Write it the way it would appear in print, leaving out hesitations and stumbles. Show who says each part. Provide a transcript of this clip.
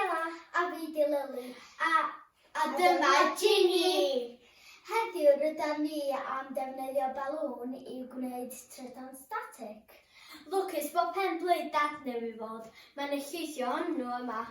Speaker 1: Ela. A fi 'di Lily. A, a dyma Ginny! Heddiw rydan ni am defnyddio balŵn i gwneud trydan static.
Speaker 2: Lwcus bod pen blwydd Dad newydd fod, mae 'na llwythi ohonyn nhw yma.